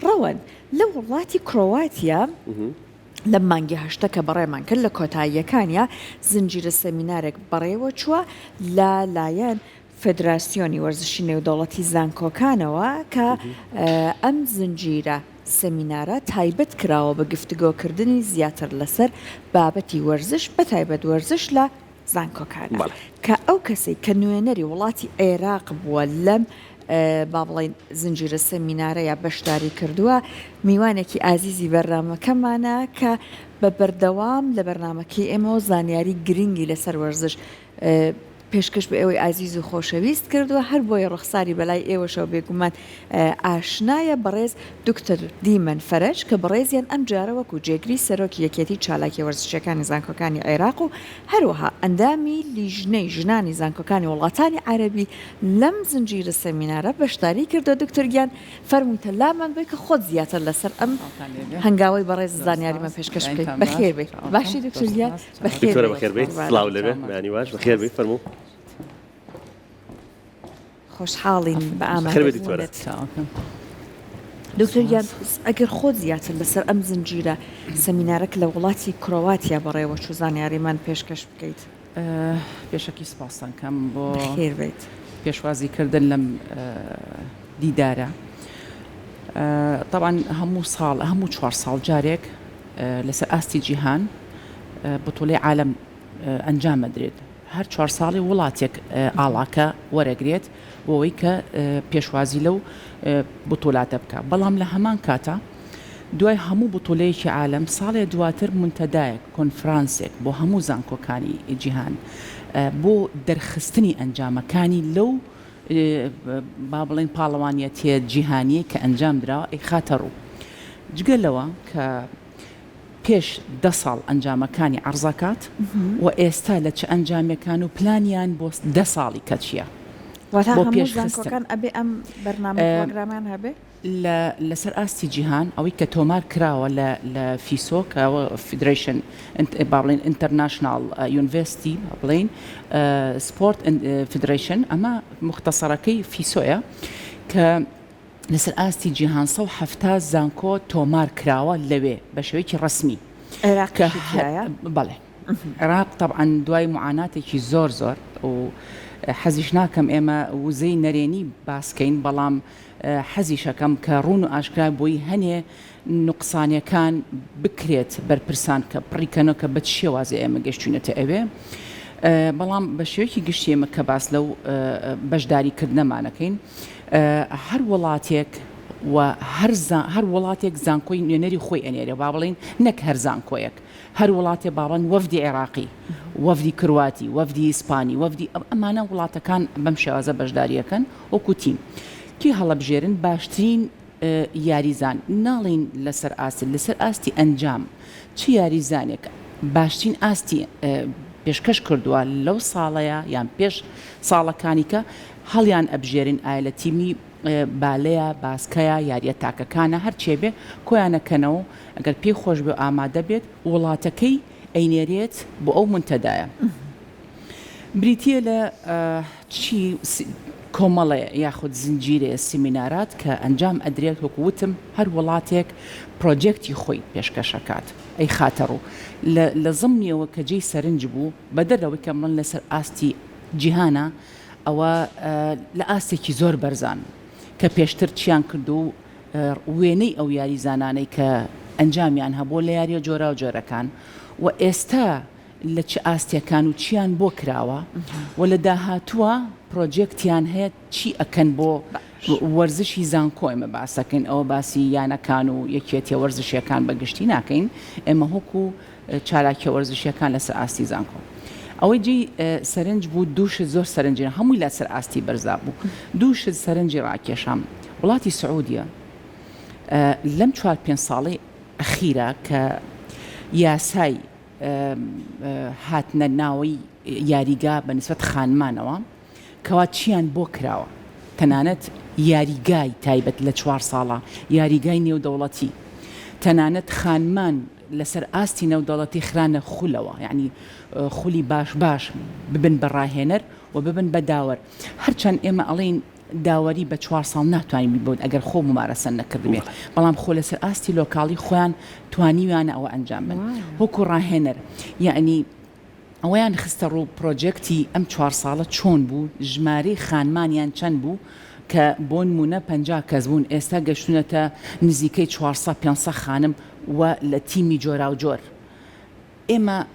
ڕەوەند، لە وڵاتی کرۆواتیا لەم مانگی هەشتە کە بەڕێمان کرد لە کۆتاییەکانیا زنجیرە سەمینارێک بەڕێوە چووە لە لایەن فێدراسیۆنی وەرزشی نێودەوڵەتی زانکۆکانەوە کە ئەم زنجیرە سەمینارە تایبەت کراوە بە گفتگۆکردنی زیاتر لەسەر بابەتی وەرزش بەتایبەت وەرزش لە زانکۆکانە کە ئەو کەسەی کە نوێنەری وڵاتی عێراق بووە لەم با بڵێین زنجیرە سەمینارەیا بەشداری کردووە میوانێکی ئازیزی بەرنامەکەمانە کە بە بەردەوام لە بەرنامەکەی ئێمەوە زانیاری گرنگی لەسەر وەرزش پێشکەش بە ئێوەی ئازیز و خۆشەویست کردووە، هەر بۆیە ڕوخساری بەلای ئێوەشەوە بێگومان ئاشنایە، بەڕێز دکتۆر دیمەن فەرەج کە بەڕێزیان ئەمجارە وەکو جێگری سەرۆکی یەکێتی چالاکیە وەرزشیەکانی زانکۆکانی عێراق و هەروەها ئەندامی لیژنەی ژنانی زانکۆکانی وڵاتانی عەرەبی لەم زنجیرە سەمینارە بەشداری کردووە، دکتۆر گیان فەرمووتە لامان بێ کە خۆت زیاتر لەسەر ئەم هەنگاوەی بەڕێز زانیاریمان پێشکەش بکەیت. بەخێر بێی. باشی دکتۆر گیان؟ دکتۆرە بەخێر بێیت سڵاو لەبێ بەیانی باش بەخێر بێی فەرموو. خۆشحاڵین بە ئامادەبوونت. دکتۆر گیان ئەگەر خۆت زیاتر لەسەر ئەم زنجیرە سەمینارە کە لە وڵاتی کرۆواتیا بەڕێوەچوو زانیاریمان پێشکەش بکەیت. پێشەکی سپاستان کەم بۆ بەخێر بێیت. پێشوازی کردن لەم دیدارە. تەبعەن هەموو ساڵ هەموو چوار ساڵ جارێک لەسەر ئاستی جیهان بتوڵەی عالەم ئەنجام ئەدرێت هەر چوار ساڵی وڵاتێک ئاڵاکە وەرەگرێت بۆ ئەوەی کە پێشوازی لەو بتوڵاتە بکە بەڵام لە هەمان کاتە دوای هەموو بتوڵەیەکی عالەم ساڵێ دواتر مونتەدایەک کۆنفرانسێک بۆ هەموو زانکۆکانی جیهان بۆ دەرخستنی ئەنجامەکانی لەو با بڵێین پاڵەوانیەتیە جیهانیەی کە ئەنجام دراوە ئەیخاتە ڕوو. جگە لەوە کە پێش دە ساڵ ئەنجامەکانی عەرزەکات و ئێستا لە چ ئەنجامێکان و پلانیان بۆ دە ساڵی کە چیە واتە هەموو زانکۆکان ئەبێ ئەم بەرنامە پرۆگرامیان هەبێ؟ لە لەسەر ئاستی جیهان ئەوەی کە تۆمار کراوە لە لە فیسۆ کە ئەوە فیدرەیشن با بڵێین ئینتەرناشناڵ یونڤێستی با بڵێین سپۆرت فیدرەیشن ئەمە موختەسەرەکەی فیسۆیە کە لەسەر ئاستی جیهان 170 زانکۆ تۆمار کراوە لەوێ بە شێوەیەکی ڕەسمی عێراقیشی تیایە؟ بەڵێ عێراق تەبعەن دوای موعاناتێکی زۆر زۆر و حەزیش ناکەم ئێمە وزەی نەرێنی باس کەین بەڵام حەزیشەکەم کە ڕوون و ئاشکرا بۆی هەنێ نوقسانیەکان بکرێت بەرپرسان کە پڕی کەنەوە کە بە چ شێوازێ ئێمە گەشتوینەتە ئەوێ بەڵام بە شێوەیەکی گشتی ئێمە کە باس لەو بەشداری کردنەمانەکەین هەر وڵاتێک و هەر هەر وڵاتێک زانکۆی نوێنەری خۆی ئەنێرێ با بڵین نەک هەر زانکۆیەک هەر وڵاتێ باڵن وەفدی عێراقی وەفدی کرواتی وەفدی ئیسپانی وەفدی ئەمانە وڵاتەکان بەم شێوازە بەشداریەکەن وەکو تیم کێ هەڵەبژێرن باشترین یاریزان ناڵێین لەسەر ئاست لەسەر ئاستی ئەنجام چ یاریزانێک باشترین ئاستی پێشکەش کردووە لەو ساڵەیە یان پێش ساڵەکانی کە هەڵیان ئەبژێرن ئایا لە تیمی بالەیە باسکەیە یاریە تاکەکانە هەرچێ بێ کۆیانەکەنەوە ئەگەر پێی خۆش بێ ئامادە بێت وڵاتەکەی ئەینێرێت بۆ ئەو مونتەدایە. بریتییە لە چی کۆمەڵێ یاخود زنجیرێ سیمینارات کە ئەنجام ئەدرێت وەکو وتم هەر وڵاتێک پرۆجێکتی خۆی پێشکەش ئەکات ئەیخاتە ڕوو لە لە زمنیەوە کە جێی سەرنج بوو بەدەر لەوەی کە من لەسەر ئاستی جیهانە ئەوە لە ئاستێکی زۆر بەرزان کە پێشتر چیان کردو وێنەی ئەو یاریزانانەی کە ئەنجامیان هەبووە لە یاریە جۆراوجۆرەکان و ئێستا لە چ ئاستێکان و چیان بۆ کراوە و لە داهاتووە پرۆجێکتیان هەیە چی ئەکەن بۆ وەرزشی زانکۆ ئێمە باسەکەین ئەوە باسی یانەکان و یەکێتیە وەرزشیەکان بە گشتی ناکەین ئێمە هۆکو چالاکیە وەرزشیەکان لەسەر ئاستی زانکۆ ئەوەی جێی سەرنج بوو دوو شت زۆر سەرنجی هەمووی لەسەر ئاستی بەرزا بوو دوو شت سەرنجی ڕاکێشام وڵاتی سعودیە لەم چوار پێنج ساڵەی ئەخیرا کە یاسای هاتنە ناوەی یاریگا بە نسبەت خانمانەوە کەوا چیان بۆ کراوە تەنانەت یاریگای تایبەت لە چوار ساڵە یاریگای نێودەوڵەتی تەنانەت خانمان لەسەر ئاستی نێودەوڵەتی خرانە خولەوە یعنی خولی باش باش ببن بە ڕاهێنەر و ببن بە داوەر هەرچەند ئێمە ئەڵێین. داوەری بە چوار ساڵ ناتوانین بیبەوت ئەگەر خۆ مومارەسە نەکردبێ بەڵام خۆ لەسەر ئاستی لۆکاڵی خۆیان توانیویانە ئەوە ئەنجام بن وەکو ڕاهێنەر یەعنی ئەوەیان خستە ڕوو پرۆجێکتی ئەم چوار ساڵە چۆن بوو ژمارەی خانمانیان چەند بوو کە بۆنمونە 50 کەس بوون ئێستا گەشتونەتە نزیکەی 400 500 خانم و لە تیمی جۆراوجۆر ئێمە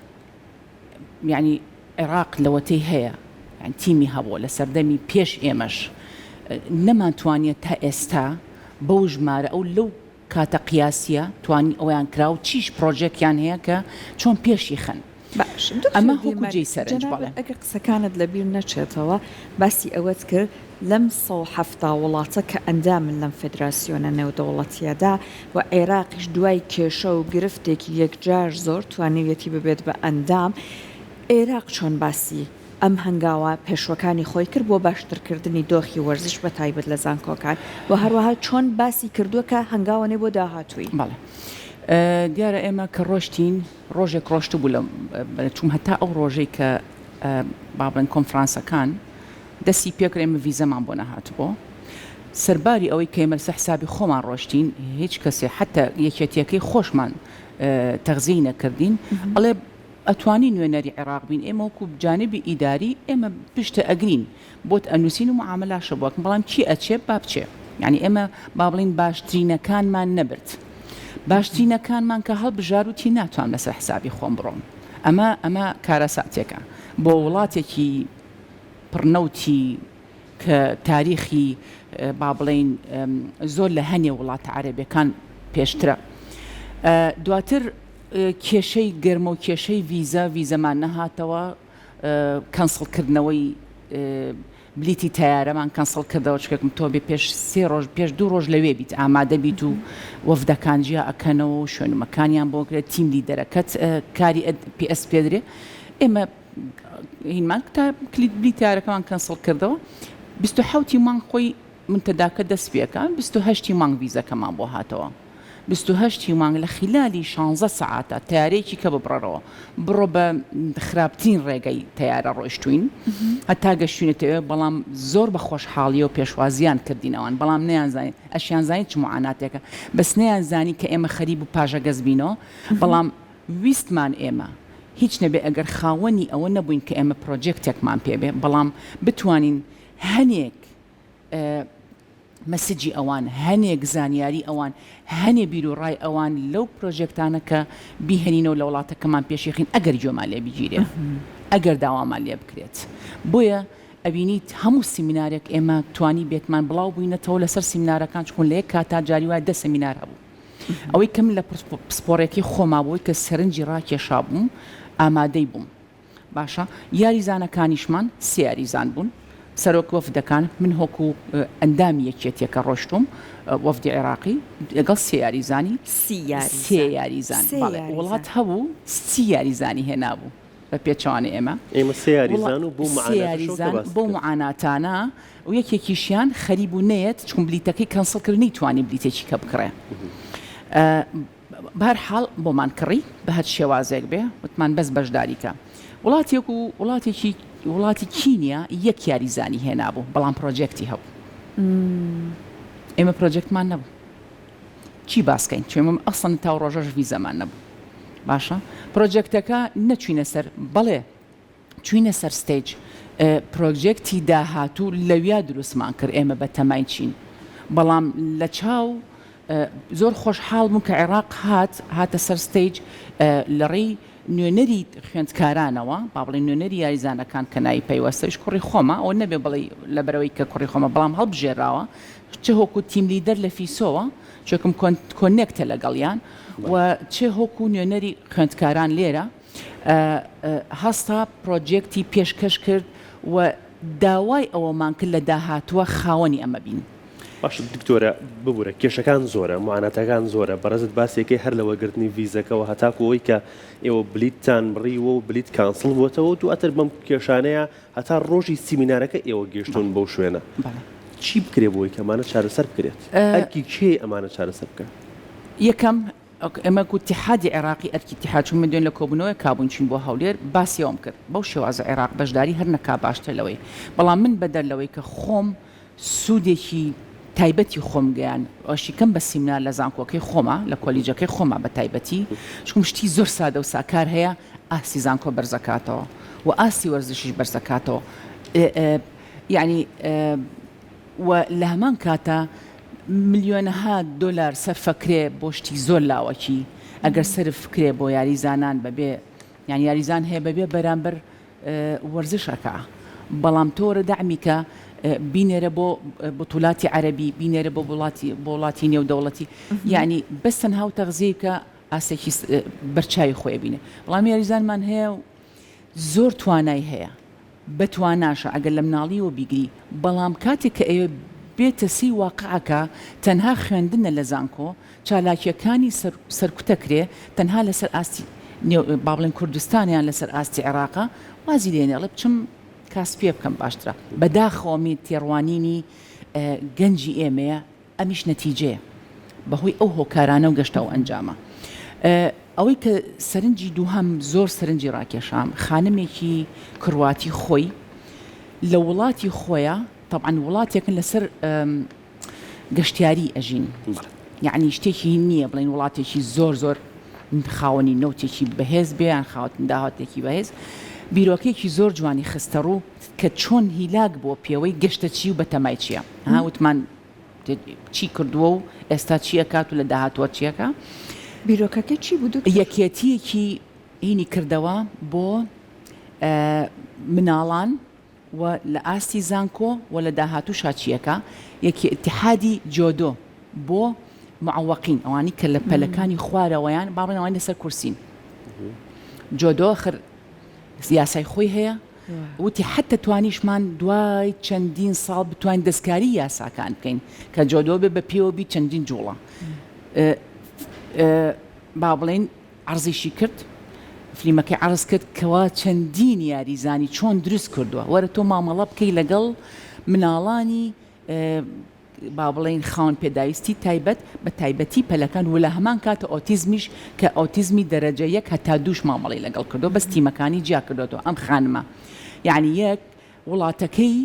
یانی عێراق لەوەتەی هەیە یانی تیمی هەبووە لە سەردەمی پێش ئێمەش نەمانتوانیە تا ئێستا بەو ژمارە ئەو لەو کاتە قیاسیە توانی ئەویان کرا و چیش پرۆژێکیان هەیە کە چۆن پێشی خەن باش دکتۆر ئەمە هۆکو دیمەن جێی سەرنج جەنابت بەڵێ. ئەگەر قسەکانت لەبیر نەچێتەوە باسی ئەوەت کرد لەم 170 وڵاتە کە ئەندامن لەم فێدراسیۆنە نێودەوڵەتییەدا و عێراقیش دوای کێشە و گرفتێکی یەکجار زۆر توانیویەتی ببێت بە ئەندام، عێراق چۆن باسی ئەم هەنگاوە پێشوەکانی خۆی کرد بۆ باشترکردنی دۆخی وەرزش بە تایبەت لە زانکۆکان و هەروەها چۆن باسی کردووە کە هەنگاوەنێ بۆ داهاتووی؟ بەڵێ دیارە ئێمە کە ڕۆشتین ڕۆژێک ڕۆشتبوو لە چووم هەتا ئەو ڕۆژەی کە با بڵێن کۆنفرانسەکان دەستی پێکرد ئێمە ڤیزەمان بۆ نەهاتبۆ سەرباری ئەوەی کە ئێمە لەسەر حسابی خۆمان ڕۆشتین هیچ کەسێ حەتە یەکێتیەکەی خۆشمان تەغزیەی نەکردین ئەڵێ ئەتوانی نوێنەری عێراق بین ئێمە وەکو جانبی ئیداری ئێمە پشتە ئەگرین بۆت ئەنووسین و معاملاشە بۆ ئەکەن بەڵام کی ئەچێ با بچێ یعنی ئێمە با بڵین باشترینەکانمان نەبرد باشترینەکانمان کە هەڵبژار وتی ناتوانم لەسەر حسابی خۆم بڕۆم ئەمە ئەمە کارەساتێکە بۆ وڵاتێکی پڕ نەوتی کە تاریخی با بڵێین زۆر لە هەنێ وڵاتە عەرەبیەکان پێشترە. دواتر کێشەی گەرمە و کێشەی ڤیزە، ڤیزەمان نەهاتەوە، کەنسڵ کردنەوەی بلیتی تەیارەمان کەنسڵ کردەوە، چونکە تۆ بێ پێش سێ ڕۆژ پێش دوو ڕۆژ لەوێ بیت ئامادە بیت و وەفدەکان جیا ئەکەنەوە و شوێن و مەکانیان بۆ کرێت، team leader ەکەت کاری پێ ئەسپێدرێ. ئێمە هینمان تا کلیت بلی تارەکەمان cancel کردەوە 27 ی مانگ خۆی منتەداکە دەست پێکا 28 ی مانگ ڤیزەکەمان بۆ هاتەوە 28 ی مانگ لە خلالی 16 سەعاتە تارێکی کە ببڕەرەوە بڕۆ بە خراپترین ڕێگەی تەیارە ڕۆیشتوین هەتا گەشتوینەتەوە بەڵام زۆر بە خۆشحاڵیەوە پێشوازیان کردینەوان بەڵام نەیانزانی ئەشیانزانی چ معاناتێکە بەس نەیانزانی کە ئێمە خەریب و پاژەگەز بینەوە بەڵام ویستمان ئێمە هیچ نەبێ ئەگەر خاوەنی ئەوە نەبووین کە ئێمە پرۆجێکتێکمان پێ بێ بەڵام بتوانین هەنێک message ی ئەوان هەنێک زانیاری ئەوان هەنێ بیر و ڕای ئەوان لەو پرۆژێکتانە کە بیهێنینەوە لە وڵاتەکەمان پێشیخین ئەگەر گوێمان لێ بگیرێ ئەگەر داوامان لێ بکرێت بۆیە ئەبینیت هەموو سیمینارێک ئێمە توانی بێتمان بڵاو بووینەتەوە لەسەر سیمینارەکان چکون لە یەک کاتا جاری وایە دە سمینار هەبوو ئەوەی کە من لە پسپۆڕیەکەی خۆما بۆی کە سەرنجی ڕاکێشابووم ئامادەی بووم باشە یاریزانەکانیشمان سێ یاریزان بوون سەرۆک وەفدەکان من هۆکو ئەندامی یەکێتیەکە ڕۆشتوم وەفدی عێراقی لەگەڵ سێ یاریزانی سێ یاریزان وڵات هەبوو سی یاریزانی هێنابوو بە پێچەوانەی ئێمە. ئێمە سێ یاریزان و بەو معاناتەشەوە کە باست کرد. بەو معاناتانە و یەکێکیشیان خەریک بوو نەیەت چون بلیتەکەی cancel کرد نەیتوانی بلیتێکی کە بکڕێ. بەهەر حاڵ بۆمان کڕی بە هەر شێوازێک بێ وتمان بەس بەشداری کە. وڵاتێک و وڵاتێکی وڵاتی کینیا یەک یاریزانی هێنابوو بەڵام پرۆجێکتی هەبوو. ئێمە پرۆجێکتمان نەبوو. چی باس کەین چێمە ئەسڵەن تا ڕۆژەش ڤیزەمان نەبوو باشە پرۆجێکتەکە نەچوینە سەر بەڵێ چوینە سەر stage پرۆجێکتی داهاتوو لەویا دروستمان کرد ئێمە بە تەمای چین بەڵام لە چاو زۆر خۆشحاڵ بووم کە عێراق هات هاتە سەر stage لە ڕێی نوێنەری خوێندکارانەوە با بڵێین نوێنەری یاریزانەکان کە ناوی پەیوەستە ئیش کوڕی خۆمە ئەوە نەبێ بڵێ لەبەرئەوەی کە کوڕی خۆمە بەڵام هەڵبژێراوە چ هۆکو team leader لە فیسۆوە چۆکم connect ە لەگەڵیان و چ هۆکو نوێنەری خوێندکاران لێرە هەستا پرۆجێکتی پێشکەش کرد و داوای ئەوەمان کرد لە داهاتووە خاوەنی ئەمە بین. باشە دکتۆرە ببورە کێشەکان زۆرە معاناتەکان زۆرە بەڕێزت باسێکەی هەر لە وەرگرتنی ڤیزەکەوە هەتاکو ئەوەی کە ئێوە بلیتتان بڕیوە و بلیت cancel بووەتەوە و دواتر بەم کێشانەیە هەتا ڕۆژی سیمینارەکە ئێوە گەیشتوون بەو شوێنە چی بکرێ بۆی کە ئەمانە چارەسەر بکرێت ئەرکی کێیە ئەمانە چارەسەر بکات؟ یەکەم ئێمە وەکو ئیتیحادی عێراقی ئەرکی ئیتیحاد چون من دوێن لە کۆبوونەوەیەکا بووین چووین بۆ هەولێر باسی ئەوەم کرد بەو شێوازە عێراق بەشداری هەر نەکا باشترە لەوەی بەڵام من بەدەر لەوەی کە خۆم. سوودێکی تایبەتی خۆم گەیان ئەوشیکەم بە سیمنار لە زانکۆکەی خۆما لە کۆلیجەکەی خۆما بە تایبەتی چونکم شتی زۆر سادە و ساکار هەیە ئاستی زانکۆ بەرزەکاتەوە و ئاستی وەرزشیش بەرزەکاتەوە یعنی و لە هەمان کاتا ملیۆنەها دۆلار سەرفەکرێ بۆ شتی زۆر لاوەکی ئەگەر سەرف بکرێ بۆ یاریزانان بەبێ یان یاریزان هەیە بەبێ بەرامبەر وەرزش ئەکا بەڵام تۆ وەرە دەعمی کە بینێرە بۆ بتولاتی عەرەبی بینێرە بۆ وڵاتی بۆ وڵاتی نێودەوڵەتی یعنی بەس تەنها و تەغزیەی بکە ئاستێکی بەرچاوی خۆی بینێ بەڵام یاریزانمان هەیە و زۆر توانای هەیە بەتواناشە ئەگەر لە مناڵیەوە بیگری بەڵام کاتێک کە ئەیەوێ بێتە سەی واقعەکە تەنها خوێندنە لە زانکۆ چالاکیەکانی سەرکوتەکرێ تەنها لەسەر ئاستی نێو با بڵێن کوردستان یان لەسەر ئاستی عێراقە وازی لێنێ ئەڵێ بچم کاسپیە بکەم باشترە بەداخەوە می تێڕوانینی گەنجی ئێمەیە ئەمیش نەتیجەیە بەهۆی ئەو هۆکارانە و گەشتە ئەو ئەنجامە. ئەوەی کە سەرنجی دووهەم زۆر سەرنجی ڕاکێشام خانمێکی کرواتی خۆی لە وڵاتی خۆیە تەبعەن وڵاتێکن لەسەر گەشتیاری ئەژین یعنی شتێکی نییە بڵین وڵاتێکی زۆر زۆر خاوەنی نەوتێکی بەهێز بێ یان خاوەن داهاتێکی بەهێز بیرۆکێکی زۆر جوانی خستەڕوو کە چۆن هیلاک بووە پێوەی گەشتە چی و بەتەمای چیە ها وتمان چی کردووە و ئێستا چی ئەکات و لە داهاتووە چی ئەکا. بیرۆکەکەی چی بوو دکتۆر؟ یەکێتیەکی هینی کردەوە بۆ مناڵان و لە ئاستی زانکۆ و لە داهاتووشا چی ئەکا یەکی ئیتیحادی جۆدۆ بۆ معوقین ئەوانی کە لە پەلەکانی خوارەوەیان با بڵێن ئەوانی لەسەر کورسین جۆدۆ خر یاسای خۆی هەیە وتی حەتە توانیشمان دوای چەندین ساڵ بتوانین دەستکاری یاساکان بکەین کە جۆدۆ بێ بە پێوە بی چەندین جوڵە با بڵێین عەرزیشی کرد فلیمەکەی عەرز کرد کەوا چەندین یاریزانی چۆن دروست کردووە وەرە تۆ مامەڵە بکەی لەگەڵ مناڵانی با بڵێین خاوەن پێداویستی تایبەت، بە تایبەتی پەلەکان و لە هەمان کات ئۆتیزمیش کە ئۆتیزمی دەرەجە یەک هەتا دووش مامەڵەی لەگەڵ کردووە بەس تیمەکانی جیا کردۆتەوە ئەم خانمە یەعنی یەک وڵاتەکەی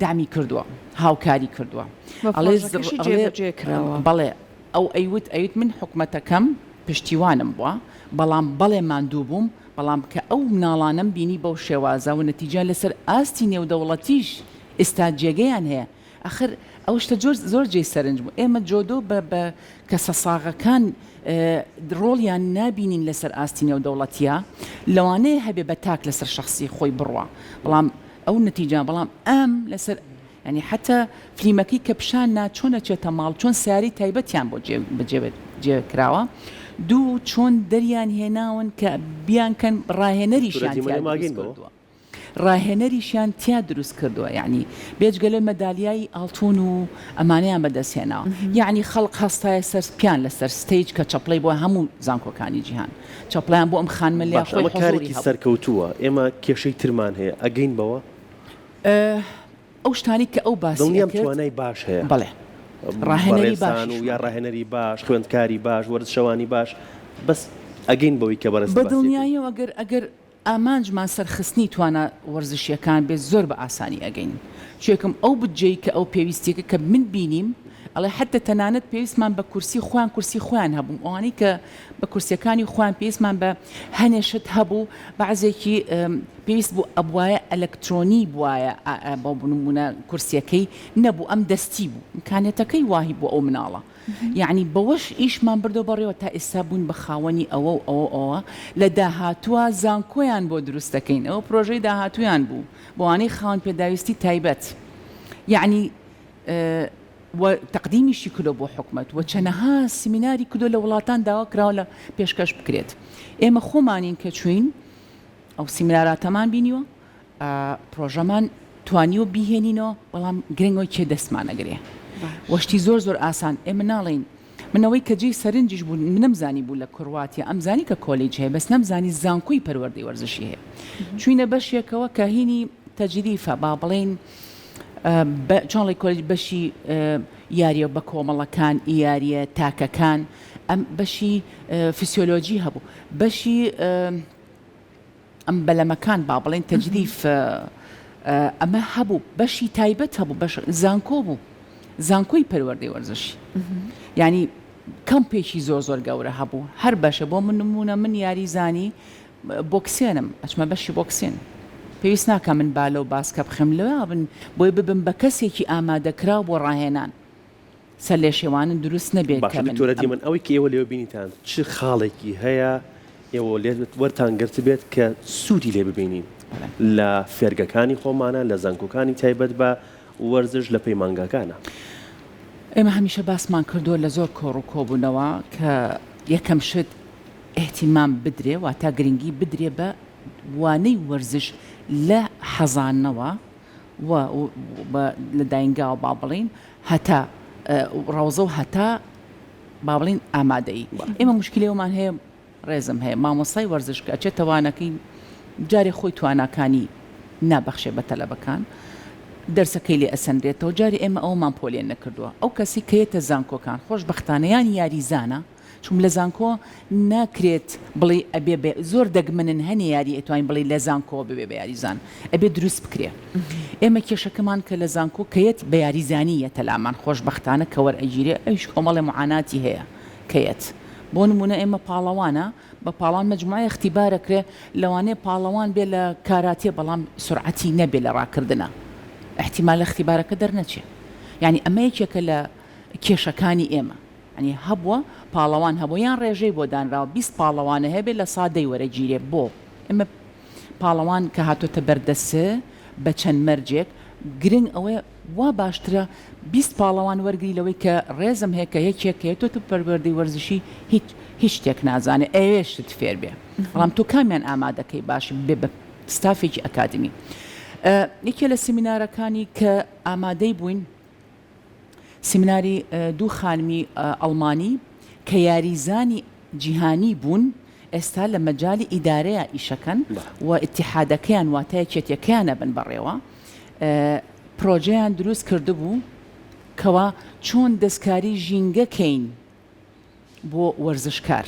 دەعمی کردووە هاوکاری کردووە بە ئەڵێ پڕۆژەکەشی ئەڵێ جێبەجێ کراوە. بەڵێ ئەو ئەیوت ئەیوت من حکومەتەکەم پشتیوانم بووە بەڵام بەڵێ ماندوو بووم بەڵام کە ئەو مناڵانەم بینی بەو شێوازە و نەتیجە لەسەر ئاستی نێودەوڵەتیش ئیستا جێگەیان هەیە ئاخر ئەو شتە جۆر زۆر جێی سەرنج بوو ئێمە جۆدۆ بە بە کەسە ساغەکان ڕۆڵیان نابینین لەسەر ئاستی نێودەوڵەتیە لەوانەیە هەبێ بە تاک لەسەر شەخسی خۆی بڕوا بەڵام ئەو نەتیجە بەڵام ئەم لەسەر یانی حەتا فلیمەکەی کە پیشان نا چۆن ئەچێتە ماڵ چۆن سیارەی تایبەتیان بۆ جێ بەجێ جێ کراوە دوو چۆن دەریان هێناون کە بیانکەن دکتۆرە ڕاهێنەریشیان تیا دیمەنە دروست ماگەین بەوە؟ کردووە. ڕاهێنەریشیان تیا دروست کردووە یەعنی بێجگە لە مەدالیای ئاڵتون و ئەمانەیان بەدەست هێناوە یەعنی خەڵک هەستایە سەر پیان لەسەر stage کە چەپڵەی بۆ هەموو زانکۆکانی جیهان چەپڵەیان بۆ ئەم خانمە لێ باشە خۆی ئەمە حزوری کارێکی هەبوو. سەرکەوتووە ئێمە کێشەی ترمان هەیە ئەگەین بەوە؟ ئەو شتانەی کە ئەو باسی دڵنیام ئەکرد توانای باش هەیە بەڵێ ڕاهێنەری بەڕێزان و باشیشمان یا هەیە. ڕاهێنەری باش خوێندکاری باش وەرزشەوانی باش بەس ئەگەین بەوەی کە بەڕێزت بە باسی ئەکەی؟ دڵنیاییەوە ئەگەر ئەگەر ئامانجمان سەرخستنی توانا وەرزشییەکان بێت زۆر بە ئاسانی ئەگەین چێکم ئەو بودجەی کە ئەو پێویستیەکە کە من بینیم ئەڵێ حەتە تەنانەت پێویستمان بە کورسی خۆیان کورسی خۆیان هەبوو ئەوانەی کە بە کورسیەکانی خۆیان پێویستمان بە هەنێ شت هەبوو بەعزێکی پێویست بوو ئەبوایە ئەلەکترۆنی بوایە بۆ نمونە کورسیەکەی نەبوو ئەم دەستی بوو ئیمکانیەتەکەی واهی بۆ ئەو مناڵە یەعنی بەوەش ئیشمان بردەوە بەڕێوە تا ئێستا بووین بە خاوەنی ئەوە و ئەوە و ئەوە لە داهاتووە زانکۆیان بۆ دروست دەکەین ئەوە پرۆژەی داهاتوویان بوو بۆوانەی خاوەن پێداویستی تایبەت یەعنی و تەقدیمیشی کردوە بۆ حکومەت و چەنەها سیمیناری کردوە لە وڵاتان داوا کراوە لە پێشکەش بکرێت ئێمە خۆمانین کە چوین ئەو سیمیناراتەمان بینیوە پرۆژەمان توانیوە بیهێنینەوە بەڵام گرنگ ئەوەی کێ دەستمان ئەگرێ وە شتی زۆر زۆر ئاسان ئێمە ناڵێین من ئەوەی کە جێی سەرنجیش بوو نەمزانی بوو لە کرواتیا ئەمزانی کە کۆلیج هەیە بەس نەمزانی زانکۆی پەروەردەی وەرزشی هەیە چوینە بەشێکەوە کە هینی تەجریفە با بڵێین چۆن ڵی کۆلیج بەشی یاریە بە کۆمەڵەکان یاریە تاکەکان ئەم بەشی فیسیۆلۆجی هەبوو بەشی ئەم بەلەمەکان با بڵێین تەجریف. ئەمە هەبوو بەشی تایبەت هەبوو بەش زانکۆ بوو زانکۆی پەروەردەی وەرزشی یعنی کەمپێکی زۆر زۆر گەورە هەبوو هەر بەشە بۆ من نمونە من یاریزانی بۆکسێنم ئەچمە بەشی بۆکسێن پێویست ناکە من بالە و باسکە بخێم لەوێ بن بۆی ببم بە کەسێکی ئامادەکراو بۆ ڕاهێنان سەرلێشێوانن دروست نەبێت باشە دکتۆرە دیمەن ئەوەی کە ئێوە لێوە بینیتان چ خاڵێکی هەیە ئێوە لێت وەرتان گرتبێت کە سوودی لێ ببینین لە فێرگەکانی خۆمانە لە زانکۆکانی تایبەت بە وەرزش لە پەیمانگاکانە؟ ئێمە هەمیشە باسمان کردووە لە زۆر کۆڕ و کۆبوونەوە کە یەکەم شت ئیهتیمام بدرێ واتا گرنگی بدرێ بە وانەی وەرزش لە حەزانەوە و لە داینگاوە با بڵێین هەتا ڕەوزە و هەتا با بڵێین ئامادەیی ئێمە مشکلی ئەومان هەیە ڕێزم هەیە مامۆستای وەرزش کە ئەچێتە وانەکەی جارێ خۆی تواناکانی نابەخشێ بە تەلەبەکان دەرسەکەی لێ ئەسەنرێتەوە جارێ ئێمە ئەومان پۆلێن نەکردووە ئەو کەسی کە یەتە زانکۆکان خۆشبەختانە یان یاریزانە چونکە لە زانکۆ ناکرێت بڵێی ئەبێ بە زۆر دەگمەنن هەنێ یاری ئەتوانی بڵێی لە زانکۆوە ببێ بە یاریزان ئەبێ دروست بکرێ ئێمە کێشەکەمان کە لە زانکۆ کە یەت بە یاریزانی یەتە لامان خۆشبەختانە کە وەرئەگیرێ ئەویش کۆمەڵێ معاناتی هەیە کە یەت بۆ نمونە ئێمە پاڵەوانە بە پاڵان مەجموعەی اختیبار ئەکرێ لەوانەیە پاڵەوان بێ لە کاراتێ بەڵام سورعەتی نەبێ لە ڕاکردنا احتیمالە اختیبارەکە دەرنەچێ یانی ئەمە یەکێکە لە کێشەکانی ئێمە یانی هەبووە پاڵەوان هەبووە یان ڕێژەی بۆ دانراوە 20 پاڵەوانە هەبێ لە سا دەی وەرەگیرێ بۆ ئێمە پاڵەوان کە هاتۆتە بەردەس بە چەند مەرجێک گرنگ ئەوەیە وا باشترە 20 پاڵەوان وەرگری لەوەی کە ڕێزم هەیە کە یەکێک کە یەتۆتە پەروەردەی وەرزشی هیچ هیچ شتێک نازانێ ئەیەوێ شت فێر بێ بەڵام تۆ کامیان ئامادەکەی باش بێ بە ستافێکی ئەکادمی یەکێ لە سیمینارەکانی کە ئامادەی بووین سیمیناری دوو خانمی ئەڵمانی کە یاریزانی جیهانی بوون ئێستا لە مەجالی ئیدارەیا ئیشەکەن و ئیتیحادەکەیان واتە یەکێتیەکەیان ئەبەن بەڕێوە پرۆژەیان دروست کردبوو کەوا چۆن دەستکاری ژینگە کەین بۆ وەرزشکار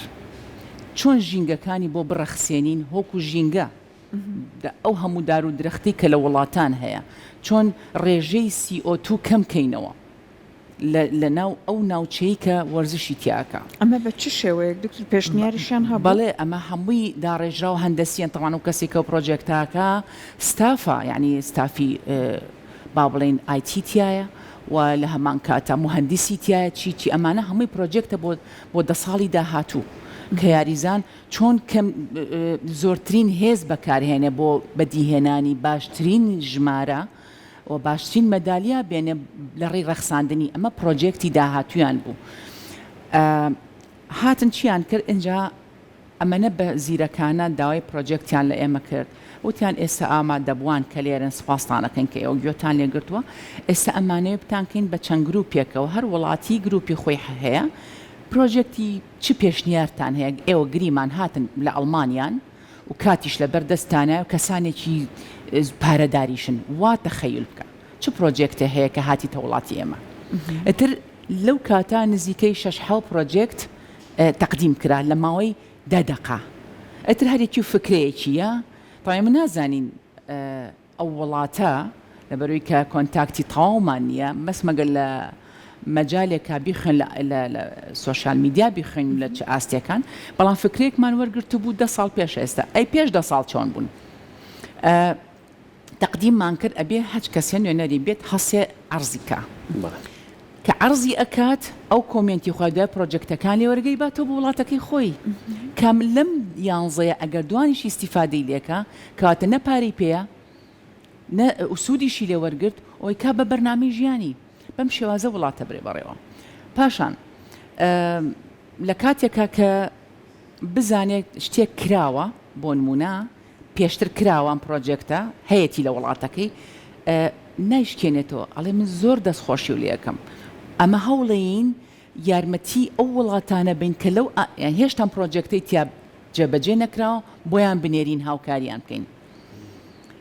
چۆن ژینگەکانی بۆ بڕەخسێنین هۆکو ژینگە ئەو هەموو دار و درەختی کە لە وڵاتان هەیە چۆن ڕێژەی CO2 کەم کەینەوە لە ناو ئەو ناوچەی کە وەرزشی تیا ئەکا. ئەمە بە چ شێوەیەک دکتور پێشنیاریشیان هەبوو؟ بەڵێ ئەمە هەمووی داڕێژراو هەندەسیەن تەبعەن ئەو کەسەی کە ئەو پرۆجێکتە ئەکا ستافە یانی ستافی با بڵێین IT تیایە و لە هەمان کاتا موهەندیسی تیایە چی چی ئەمانە هەمووی پرۆجێکتە بۆ بۆ دە ساڵی داهاتوو کە یاریزان چۆن کەم زۆرترین هێز بەکارهێنێ بۆ بەدیهێنانی باشترین ژمارە و باشترین مەدالیا بێنێ لە ڕێی ڕەخساندنی ئەمە پرۆجێکتی داهاتوویان بوو هاتن چیان کرد ئینجا ئەمەنە بە زیرەکانە داوای پرۆجێکتیان لە ئێمە کرد وتیان ئێستا ئامادەبووان کە لێرەن سوپاستان ئەکەین کە ئێوە گوێتان لێ گرتووە ئێستا ئەمانەوێ بتانکەین بە چەند گروپێکەوە هەر وڵاتی گروپی خۆی هەیە پرۆجێکتی چ پێشنیارتان هەیە ئێوە گریمان هاتن لە ئەڵمانیان و کاتیش لەبەر دەستتانایە و کەسانێکی پارەداریشن وا تەخەیول بکە چ پرۆجێکتێ هەیە کە هاتیتە وڵاتی ئێمە ئیتر لەو کاتە نزیکەی شەش حەو پرۆجێکت تەقدیم کرا لە ماوەی دە دەقە ئیتر هەرێکی و فکرەیەکی یە تەبعەن ئێمە نازانین ئەو وڵاتە لەبەرەوەی کە کۆنتاکتی تەواومان نییە بەس مەگەر لە مەجالێکا بیخوێن لە لە سۆشیال میدیا بیخوێن لە چ ئاستێکان بەڵام فکرێکمان وەرگرتبوو دە ساڵ پێش ئێستا ئەی پێش دە ساڵ چۆن بوون تەقدیممان کرد ئەبێ هەچ کەسێ نوێنەری بێت هەسێ عەرزی کا کە عەرزی ئەکات ئەو کۆمێنتی خۆی دوای پرۆجێکتەکان لێ وەرگەی باتەوە بۆ وڵاتەکەی خۆی کە لەم یانزەیە ئەگەر دوانیش ئیستیفادەی لێکا کەواتە نە پارەی پێیە نە سوودیشی لێ وەرگرت ئەوی کا بە بەرنامەی ژیانی بەم شێوازە وڵاتە برێ بەڕێوە پاشان لە کاتێکا کە بزانێت شتێک کراوە بۆ نمونە پێشتر کراوە ئەم پرۆجێکتە هەیەتی لە وڵاتەکەی نایشکێنێتەوە ئەڵێ من زۆر دەست خۆشیو لێ ئەکەم ئەمە هەوڵێین یارمەتی ئەو وڵاتانە بین کە لەو هێشتان پرۆجێکتەی تیا جێبەجێ نەکراوە بۆیان بنێرین هاوکاریان بکەین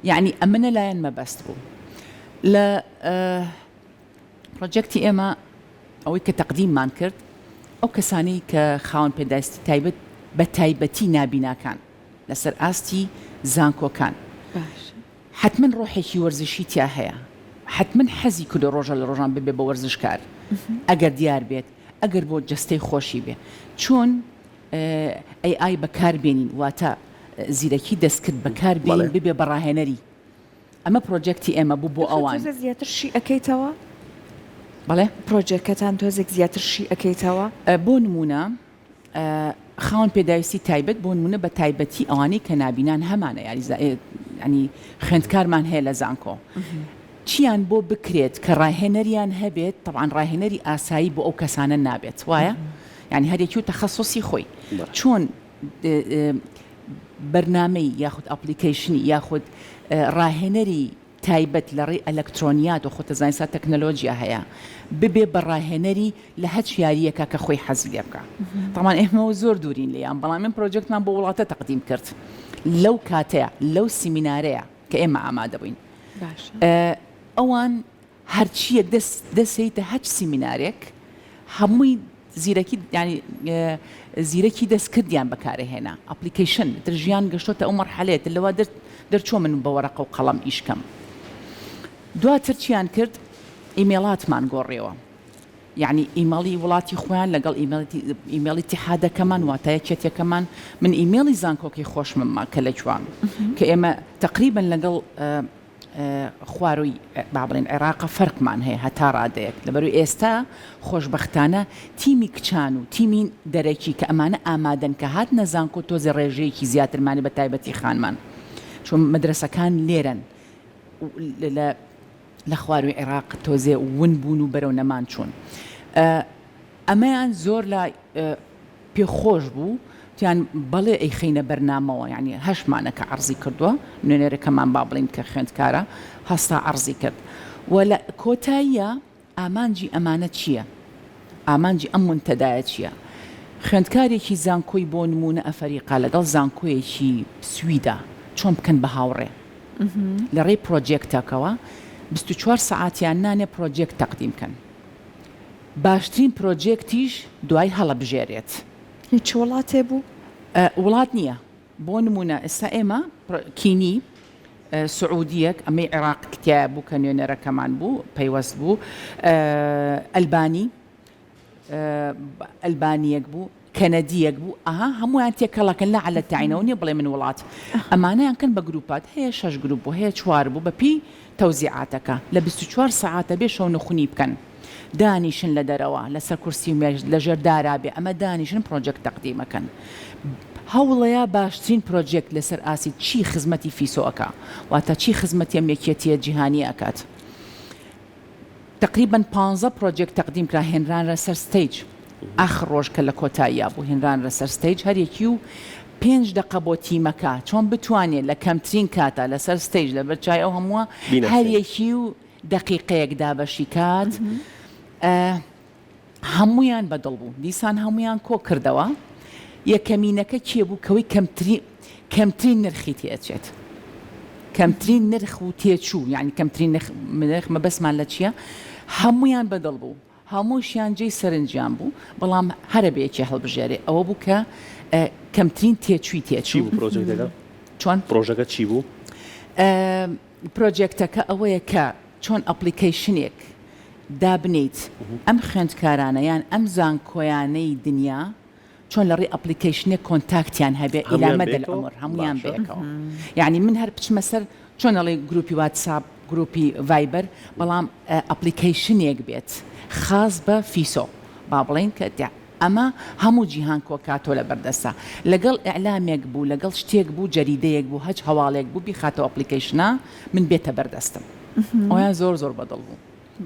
یعنی ئەمە لەلایەن مەبەست بوو لە پرۆجێکتی ئێمە ئەوەی کە تەقدیممان کرد ئەو کەسانەی کە خاوەن پێداویستی تایبەت بە تایبەتی نابیناکان لەسەر ئاستی زانکۆکان. حەتمەن ڕۆحێکی وەرزشی تیا هەیە حەتمەن حەزی کردوە ڕۆژە لە ڕۆژان ببێ بە وەرزشکار ئەگەر دیار بێت ئەگەر بۆ جەستەی خۆشی بێ چۆن AI بەکار بێنین واتە زیرەکی دەستکرد بەکار بێنین ببێ بە ڕاهێنەری ئەمە پرۆجێکتی ئێمە بوو بۆ ئەوان. تۆزێک زیاتر شی ئەکەیتەوە؟ بەڵێ؟ پرۆجێکەتان تۆزێک زیاتر شی ئەکەیتەوە؟ بۆ نموونە خاوەن پێداویستی تایبەت بۆ نموونە بە تایبەتی ئەوانەی کە نابینان هەمانە یاریزا ینی خوێندکارمان هەیە لە زانکۆ چیان بۆ بکرێت کە ڕاهێنەریان هەبێت تەبعەن ڕاهێنەری ئاسایی بۆ ئەو کەسانە نابێت وایە یعنی هەرێکی و تەخەسوسی خۆی چۆن بەرنامەی یاخود ئەپلیکەیشنی یاخود ڕاهێنەری تایبەت لە ڕێی ئەلەکترۆنیات و خۆت ئەزانی ئێستا تەکنەلۆجیا هەیە ببێ بە ڕاهێنەری لە هەچ یارییەکا کە خۆی حەزی لێ بکا تەبعەن ئێمەوە زۆر دوورین لێیان بەڵام ئێمە پرۆجێکتمان بۆ وڵاتە تەقدیم کرد لەو کاتەیە لەو سیمینارەیە کە ئێمە ئامادە بووین ئەوان هەرچییەک دەست دەسێیتە هەچ سیمینارێک هەمووی زیرەکی یانی زیرەکی دەستکردیان بەکارەهێنا application تر ژیان گەشتۆتە ئەو مەرحەلەیە تر لەوە دەرچووە من بە وەرەقە و قەڵەم ئیش کەم دواتر چیان کرد ئیمێڵاتمان گۆڕیەوە یعنی ئیمەڵی وڵاتی خۆیان لەگەڵ ئیمێڵی تحادەکەمان واتە یەکێتیەکەمان من ئیمێڵی زانکۆکەی خۆشمم ما کە لە کوام کە ئێمە تقریبا لەگەڵ خوارووی با بڵێین عێراقە فەرقمان هەیە هەتا ڕادەیەک لەبەروی ئێستا خۆشبەختانە تیمی کچان و تیمی دەرەکی کە ئەمانە ئامادەن کە هاتنە زانکۆ تۆزێ ڕێژەیەکی زیاترمانی بە تایبەتی خانمان چون مەدرەسەکان لێرەن لە لە خواروی عێراق تۆزێ ون بوون و بەرەو نەمان چوون ئەمەیان زۆر لا پێ خۆش بوو وتیان بەڵێ ئەیخەینە بەرنامەوە یانی هەشمانە کە عەرزی کردووە نوێنەرەکەمان با بڵێین کە خوێندکارە هەستا عەرزی کرد و لە کۆتاییا ئامانجی ئەمانە چییە ئامانجی ئەم مونتەدایە چییە خوێندکارێکی زانکۆی بۆ نموونە ئەفەریقا لەگەڵ زانکۆیەکی سویدا چۆن بکەن بە هاوڕێ لە ڕێی پرۆجێکتەکەوە 24 سەعاتیان نانێ پرۆجێکت تەقدیم کەن باشترین پرۆجێکتیش دوای هەڵەبژێرێت. هی چ وڵاتێ بوو؟ وڵات نییە. بۆ نموونە ئێستا ئێمە کینی، سعودیەک، ئەمەی عێراق تیایا بوو کە نوێنەرەکەمان بوو پەیوەست بوو، ئەلبانی، ئەلبانییەک بوو، کەنەدییەک بوو، ئەها هەموویان تێکەڵەکەن لا عەلە تەعینەوە نییە بڵێ من وڵات. ئەمانەیان کەن بە گرووپات، هەیە شەش گرووپ بوو، هەیە چوار بوو بە پێی تەوزیعاتەکە لە 24 سەعاتە بێ شەونخونی بکەن. دانیشن لە دەرەوە لەسەر کورسی و مێز لەژێر دارا بێ ئەمە دانیشن پرۆجێکت تەقدیمەکەن هەوڵەیە باشترین پرۆجێکت لەسەر ئاسی چی خزمەتی فیسۆ ئەکا واتە چی خزمەتی ئەم یەکیەتیە جیهانیە ئەکات تەقریبەن پانزە پرۆجێکت تەقدیم کرا هێنرانرە سەر stage ئاخر ڕۆژ کە لە کۆتاییا بوو هێنرانرە سەر stage هەر یەکی و پێنج دەقە بۆ تیمەکە چۆن بتوانێت لە کەمترین کاتا لەسەر stage لەبەر چای ئەو هەمووە بیناسێنێت. هەر یەکی و دەقیقەیەک دابەشی کات هەموویان بە دڵ بوو دیسان هەموویان کۆ کردەوە یەکەمینەکە کێ بوو کەوەی کەمترین کەمترین نرخی تێچێت کەمترین نرخ و تێچوو یعنی کەمترین نرخ مەبەستمان لە چییە هەموویان بەدڵ بوو هەمووشیان جێی سەرنجیان بوو بەڵام هەرە بێ یەکێ هەڵبژێرێ ئەوە بوو کە کەمترین تێچووی چی تێچوو بوو پرۆجێکتەکە؟ چۆن؟ پرۆژەکە چی بوو؟ پرۆجێکتەکە ئەوەیە کە چۆن application ێک دابنێیت ئەم خوێندکارانە یان ئەم زانکۆیانەی دنیا چۆن لە ڕێی application ێک contact یان هەبێ ئیلا هەموویان مەدە بەیەکەوە؟ العمر هەموویان باشە. بەیەکەوە یعنی من هەر بچمە سەر چۆن ئەڵێ گروپی واتساپ گروپی ڤایبەر بەڵام application ێک بێت خاص بە فیسۆ با بڵێین کە ئەمە هەموو جیهان کۆکاتەوە لە بەردەستە لەگەڵ ئیعلامێک بوو لەگەڵ شتێک بوو جەریدەیەک بوو هەچ هەواڵێک بوو بیخاتەوە application ە من بێتە بەردەستم ئەویان زۆر زۆر بەدڵ بوو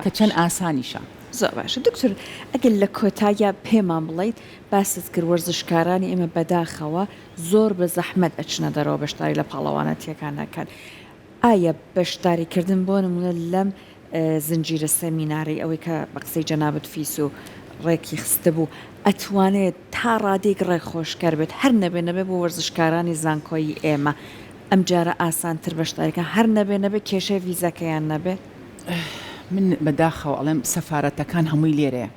کە چەند باشە ئاسانیشە. زۆر باشە دکتۆر ئەگەر لە کۆتاییا پێمان بڵێیت باست کرد وەرزشکارانی ئێمە بەداخەوە زۆر بە زەحمەت ئەچنە دەرەوە بەشداری لە پاڵەوانەتیەکان ئەکەن ئایا بەشداری کردن بۆ نمونە لەم زنجیرە سەمینارەی ئەوەی کە بە قسەی جەنابت فیس و ڕێکی خستبوو ئەتوانێت تا ڕادەیەک ڕێکخۆشکەر بێت هەر نەبێ نەبێ بۆ وەرزشکارانی زانکۆیی ئێمە ئەمجارە ئاسانتر بەشداری کەن هەر نەبێ نەبێ کێشەی ڤیزەکەیان نەبێ؟ من بە داخەوە ئەڵێم سەفارەتەکان هەمووی لێرەیە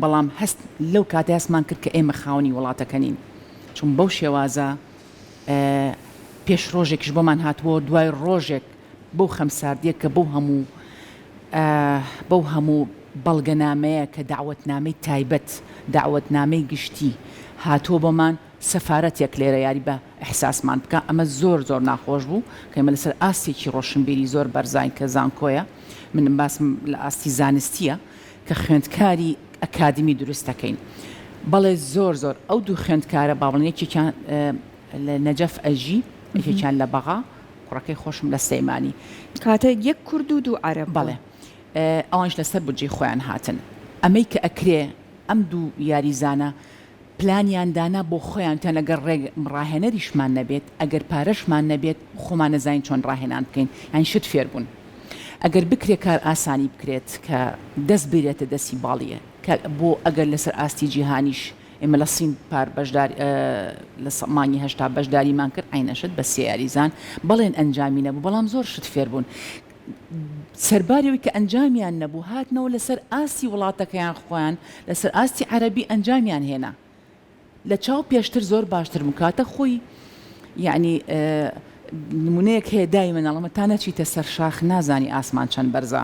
بەڵام هەست لەو کاتە هەستمان کرد کە ئێمە خاوەنی وڵاتەکە نین چون بەو شێوازە پێش ڕۆژێکیش بۆمان هاتبووە دوای ڕۆژێک. بەو خەمساردیە کە بەو هەموو بەو هەموو بەڵگەنامەیە کە دەعوەتنامەی تایبەت، دەعوەتنامەی گشتی هاتووە بۆمان، سەفارەتێک لێرە یاری بە ئیحساسمان بکا، ئەمە زۆر زۆر ناخۆش بوو کە ئێمە لەسەر ئاستێکی ڕۆشنبیری زۆر بەرزاین کە زانکۆیە، من باسم لە ئاستی زانستییە کە خوێندکاری ئەکادیمی دروست دەکەین. بەڵێ زۆر زۆر ئەو دوو خوێندکارە با بڵێین یەکێکیان لە نەجەف ئەژی، یەکێکیان لە بەغا، کوڕەکەی خۆشم لە سلێمانی. کاتە یەک کورد و دوو عەرەب بوون. بەڵێ ئەوانیش لەسەر بودجەی خۆیان هاتن. ئەمەی کە ئەکرێ ئەم دوو یاریزانە پلانیان دانا بۆ خۆیان وتیان ئەگەر ڕێگ ڕاهێنەریشمان نەبێت ئەگەر پارەشمان نەبێت خۆمان ئەزانین چۆن ڕاهێنان بکەین یانی شت فێر بوون ئەگەر بکرێ کار ئاسانی بکرێت کە دەست بیرێتە دەستی باڵیە کە بۆ ئەگەر لەسەر ئاستی جیهانیش ئێمە لە سین پار بەشدار لە مانگی هەشتا بەشداریمان کرد عەینە شت بە سێ یاریزان بەڵێن ئەنجامی نەبوو بەڵام زۆر شت فێر بوون سەرباری ئەوەی کە ئەنجامیان نەبوو هاتنەوە لەسەر ئاستی وڵاتەکەیان خۆیان لەسەر ئاستی عەرەبی ئەنجامیان هێنا لە چاو پێشتر زۆر باشتر بوون کاتە خۆی یعنی نمونەیەک هەیە دایمە ناڵمە تا نەچیتە سەر شاخ نازانی ئاسمان چەند بەرزە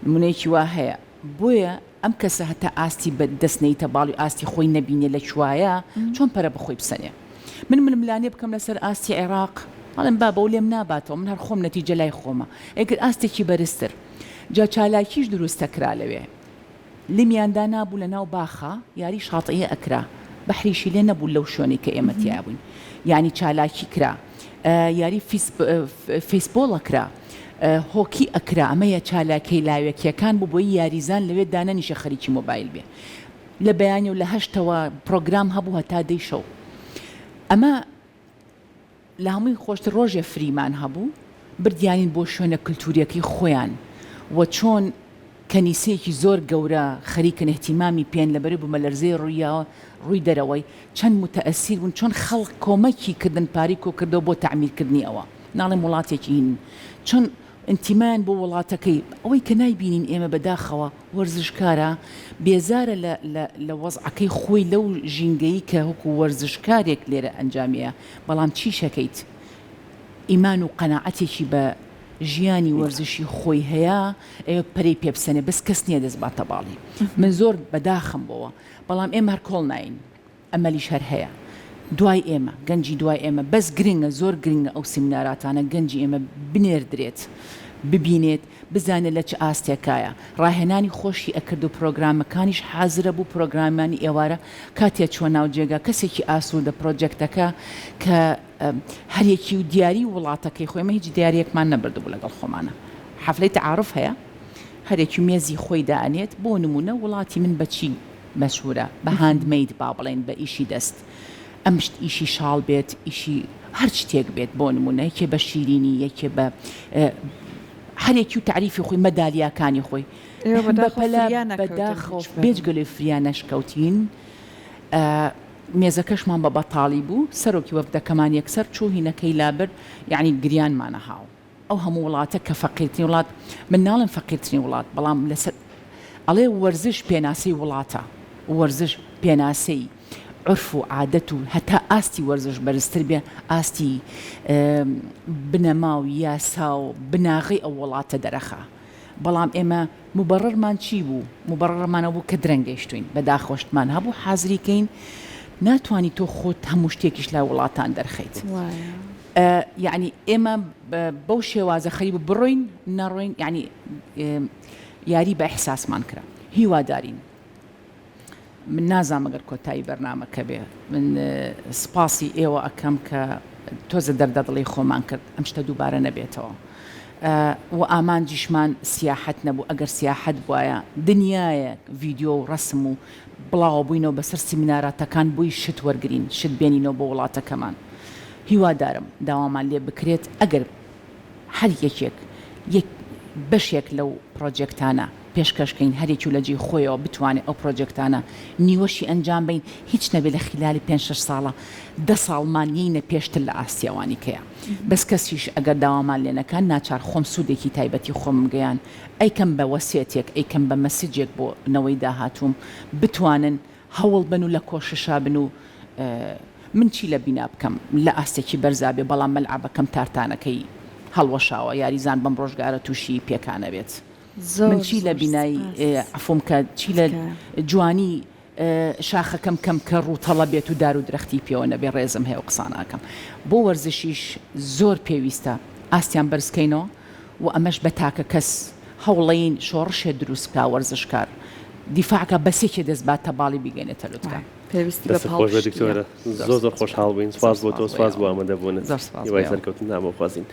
نمونەیەکی وا هەیە بۆیە ئەم کەسە هەتا ئاستی بە دەست نەیتە باڵی و ئاستی خۆی نەبینێ لە کوایە چۆن پەرە بە خۆی بسەنێ من ململانێ بکەم لەسەر ئاستی عێراق ئەڵێم بابە و لێم ناباتەوە من هەر خۆم نەتیجە لای خۆمە ئەگەر ئاستێکی بەرزتر جا چالاکیش دروست دەکرا لەوێ لمیان دانابوو لە ناو باخا یاری شاتئیە ئەکرا بەحریشی لێ نەبوو لەو شوێنەی کە ئێمە تیا بووین یانی چالاکی کرا یاری فیسبۆڵ ئەکرا هۆکی ئەکرا ئەمە یە چالاکیە لاوەکیەکان بوو بۆی یاریزان لەوێ دانەنیشێ خەریکی مۆبایل بێ لە بەیانی و لە هەشتەوە پڕۆگرام هەبوو هەتا دەی شەو ئەمە لە هەمووی خۆشتر ڕۆژێ فریمان هەبوو بردیانین بۆ شوێنە کلتوریەکەی خۆیان و چۆن کەنیسەیەکی زۆر گەورە خەریکن ئیهتیمامی پێن لەبەرەی بومەلەرزەی ڕوویاوە ڕووی دەرەوەی چەند موتەئەسیر بوون چۆن خەڵک کۆمەکی کردن پارەی کۆکردەوە بۆ تەعمیر کردنی ئەوە ناڵێم وڵاتێکی هین چۆن ئینتیمایان بۆ وڵاتەکەی ئەوەی کە نایبینین ئێمە بەداخەوە وەرزشکارە بێزارە لە لە لە وەزعەکەی خۆی لەو ژینگەی کە وەکو وەرزشکارێک لێرە ئەنجامیە بەڵام چیشەکەیت ئیمان و قەناعەتێکی بە ژیانی وەرزشی خۆی هەیە ئەوێ پەرەی پێ بسەنێ بەس کەس نییە دەست باتە باڵی من زۆر بەداخم بۆوە بەڵام ئێمە هەر کۆڵ ناین ئەمەلیش هەر هەیە دوای ئێمە گەنجی دوای ئێمە بەس گرنگە زۆر گرنگە ئەو سیمیناراتانە گەنجی ئێمە بنێردرێت ببینێت بزانێت لە چ ئاستێکایە ڕاهێنانی خۆشی ئەکرد و پرۆگرامەکانیش حازرە بوو پرۆگرامانی ئێوارە کاتێ چوە ناو جێگا کەسێکی ئاسوودە پرۆجێکتەکە کە هەریەکی و دیاری وڵاتەکەی خۆی ئێمە هیچ دیاریەکمان نەبردبوو لەگەڵ خۆمانە حەفلەی تەعاروف هەیە هەرێکی مێزی خۆی دائەنێت بۆ نمونە وڵاتی من بەچی مەشهورە بە hand made با بڵێین بە ئیشی دەست ئەم شت ئیشی شاڵ بێت ئیشی هەر شتێک بێت بۆ نمونە یەکێ بە شیرینی یەکێ بە هەرێکی و تەعریفی خۆی مەدالیاکانی خۆی ئێوە بەداخەوە بەپەلە فریا نەکەوتن بەداخەوە هیچ بەرنامە. بێجگە لەوەی فریا نەشکەوتین مێزەکەشمان بە بەتاڵی بوو، سەرۆکی وەفدەکەمان یەکسەر چوو هینەکەی لابرد، یەعنی گریانمان ئەهاو. ئەو هەموو وڵاتە کە فەقیرترین وڵات، من ناڵێم فەقیرترین وڵات، بەڵام لەسەر ئەڵێ وەرزش پێناسەی وڵاتە، وەرزش پێناسەی عورف و عادەت و هەتا ئاستی وەرزش بەرزتر بێ ئاستی بنەما و یاسا و بناغەی ئەو وڵاتە دەرەخا. بەڵام ئێمە موبەڕڕمان چی بوو؟ موبەڕڕمان ئەوە بوو کە درەنگ گەیشتووین، بەداخەوە شتمان هەبوو حازری کەین، ناتوانی تۆ خۆت هەموو شتێکیش لای وڵاتان دەرخەیت. یەعنی ئێمە بەو شێوازە خەریک بوو بڕۆین نەڕۆین، یەعنی یاری بە ئیحساسمان کرا. هیوادارین. من نازانم ئەگەر کۆتایی بەرنامەکە بێ من سپاسی ئێوە ئەکەم کە تۆزە دەردە دڵی خۆمان کرد ئەم شتە دووبارە نەبێتەوە و ئامانجیشمان سیاحەت نەبوو ئەگەر سیاحەت بوایە دنیایەک ڤیدیۆ و ڕەسم و بڵاوە بووینەوە بەسەر سیمیناراتەکان بۆی شت وەرگرین شت بێنینەوە بۆ وڵاتەکەمان هیوادارم داوامان لێ بکرێت ئەگەر هەر یەکێک یەک بەشێک لەو پرۆجێکتانە پێشکەش کەین هەر یەکی و لە جێی خۆیەوە بتوانێ ئەو پرۆجێکتانە نیوەشی ئەنجام بەین هیچ نەبێ لە خیلالی پێنج شەش ساڵە دە ساڵمان یەینە پێشتر لە ئاستی ئەوانی کەیە بەس کەسیش ئەگەر داوامان لێ نەکا ناچار خۆم سوودێکی تایبەتی خۆمم گەیان ئەیکەم بە وەسێتێک ئەیکەم بە مەسجێک بۆ نەوەی داهاتووم بتوانن هەوڵ بەن و لە کۆششا بن و من چی لە بینا بکەم لە ئاستێکی بەرزا بێ بەڵام مەلعەبەکەم تارتانەکەی. هەڵوەشاوە یاریزان بەم ڕۆژگارە تووشی پێکانەبێت زۆر من چی لە زۆر بینای سپاس. عەفوم کە چی لە تکایە. جوانی شاخەکەم کەم کە ڕووتەڵە بێت و دار و درەختی پێوە نەبێ ڕێزم هەیە و قسانە ئەکەم بۆ وەرزشیش زۆر پێویستە ئاستیان بەرز کەینەوە و ئەمەش بە تاکە کەس هەوڵەین شۆڕشێ دروست بکا وەرزشکار دیفاع کا بەس یەکێ دەست باتە باڵی بیگەینێتە لوتکە. پێویستی بە دەستت خۆش بێت پاڵپشتییە. دکتۆرە زۆر زۆر خۆشحاڵ بووین زۆر سپاس بۆ تۆ سپاس بۆ سپاس بۆ ئێوە ئامادەبوونت زۆر سپاس بۆ هیوای ئێوە. سەرکەوتنتان بۆ خوازین.